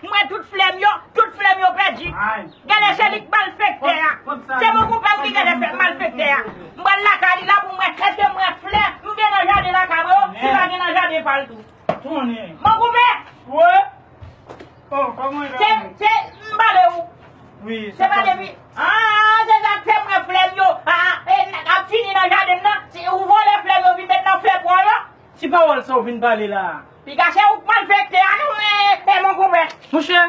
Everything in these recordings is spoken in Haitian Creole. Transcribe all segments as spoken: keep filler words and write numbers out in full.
M wè tout flè m yo, tout flè m yo pèdi. Gade se li k malfektè a. Se mon konpè ki genlè fè malfektè a. M pral lakay li la pou m wè èske m wè flè m gen nan jaden lakay mwen yo, si pa gen nan jaden pa l tou. Mon konpè! Se, se, m pale ou. Se pa depi. Ah, se sa k fè m wè flè m yo. Ah, e, ap fini nan jaden m nan. Si ou vòlè flè m yo vin met nan flè pran yo. Ti pawòl sa w vin pale la a. Piga se ou k malfektè a non, e, e mon konpè. Monchè,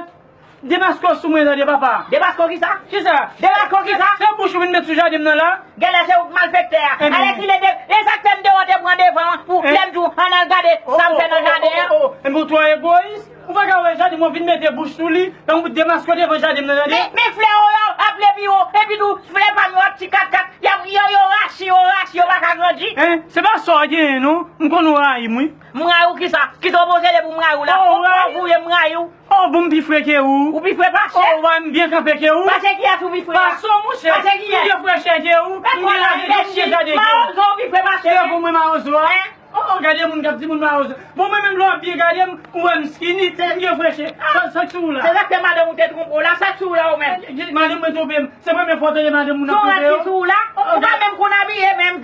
demaske w sou mwen tande papa. Demaske w kisa? Kisa? Demaske w kisa? Se bouch ou vin met sou jaden m nan la. Genlè se ou k malfektè a. Alèkile de, e sa k fè m te wè w te pran devan an pou flè m tou ann al gade sa m fè nan jaden an. Enben w twò egoyis. Ou pa ka wè jaden mwen vin mete bouch sou li, tankou demaske w devan jaden m nan tande. Men, men flè w yo ap le pi wo, epi tou flè pa m yo ap ti katkat, y ap, yo, yo rachi, yo rachi, yo pa ka grandi. Hein? Se pa sa w genyen non, m konn ou rayi m wi. M rayi w kisa? Kisa w posede pou m rayi w la? Ou pa voye m rayi w. Oh, bon, m pi fre ke ou. Ou pi fre pase. Oh, w a m byen kanpe ke ou. Pase kiyès ou pi fre a? Pase w, monchè. Pase kiyès? M byen fre chè ke ou. M gen jaden, m gen jaden ke ou. Mawozo ou pi fre pase. Se pou mwen mawozo a. Hein? Oh, oh, gade moun k ap di moun mawozo. Bon, mwen menm lè w ap byen gade m, ou wè m skinny, m byen fre chè. Sa, sa k sou ou la? Se sa k fè madanm ou te twonpe w la, sa k sou ou la ou menm? Madanm mwen twonpe m. Se premye fwa w tande madanm moun ap twonpe yo? Son rad ki sou ou la? Ou pa menm konn abiye menm.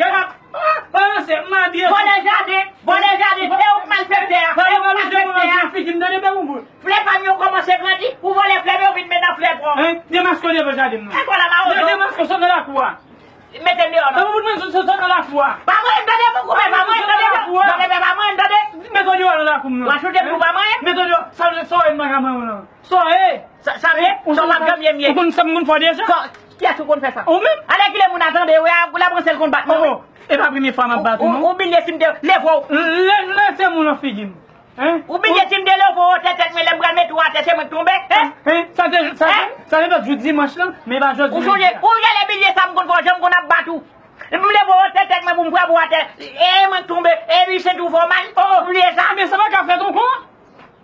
Ah, pa ranse, m abiye. Vòlè jaden, vòlè jaden, e ou k malfektè a, e ou k malfektè a. Figi m tande bèl ou bout. Flè pa m yo kòmanse grandi, ou vòlè flè m yo vin met nan flè pran. Hein? Demaske w devan jaden m nan. E kòla mawozo. Demaske w sot nan lakou a. Mete m deyò non. Nan bout mwen sot, sot nan lakou a. Pa mwen tande mon konpè, pa mwen tande. Mon konpè, pa mwen tande. Mete w deyò nan lakou m nan. W a choute m tou pa mwen. Mete w deyò. Sa vle, sa w wè m pa ka mwen nan. Sa w ye? Sa, sa vle? Sa w ap janm ye m ye. Ou konn sa m konn fè w deja? Sa, kiyès ou konn fè sa? Ou menm? Alèkile moun a tande, wi, a, la pran sèl konn bat mwen, wi. Oh, oh. E pa premye fwa m ap bat ou, non. Ou bliye si m te leve w. Lè, lè se moun nan figi m. Hein? Ou bliye si m te leve w otè tèt mwen, lè m pral mete w atè, se mwen k tonbe, hein? Hein? Sa te, sa te, sa te fèt jou dimanch lan, men e pa jodi. Ou sonje, ou genlè bliye sa m konn fè w, jan m konn ap bat ou. M leve w otè tèt mwen pou m frape w atè, e mwen k tonbe, e li senti w fè w mal. Ou bliye sa? Men sa pa ka fèt ankò.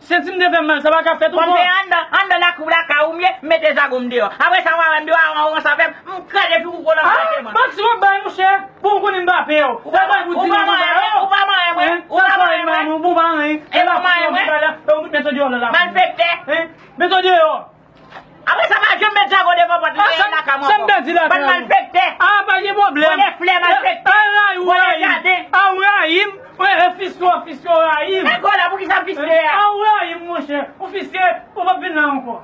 Senti m te fè m mal, sa pa ka fèt ankò. Bon, men anndan, anndan lakou lakay ou m ye, m mete zago m deyò. Apre sa, w a wè m deyò, avan ou ranse avè m, m kraze figi w kolan nan tèt mwen. Manti w ap bay, monchè, pou w konnen m pa pè w. Ou pa manyen mwen, ou pa manyen mwen, ou pa manyen mwen. Ou pa manyen mwen. E ou pa manyen mwen. Ou mete deyò nan lakou m. Malfektè. Hein? Mete deyò. Apre sa, pa janm met zago devan pòt lakay mwen ankò. Sa m pèdi la. Bann malfektè. Ah, pa gen pwoblèm. Vòlè flè, malfektè. Ah, rayi, ou rayi m. Vòlè jaden. Ah, ou rayi m. Wi, e fiske, fiske, ou rayi m. E kòla, poukisa m fiske a? Ah, ou rayi m, monchè. Ou fiske, ou p ap vin la ankò.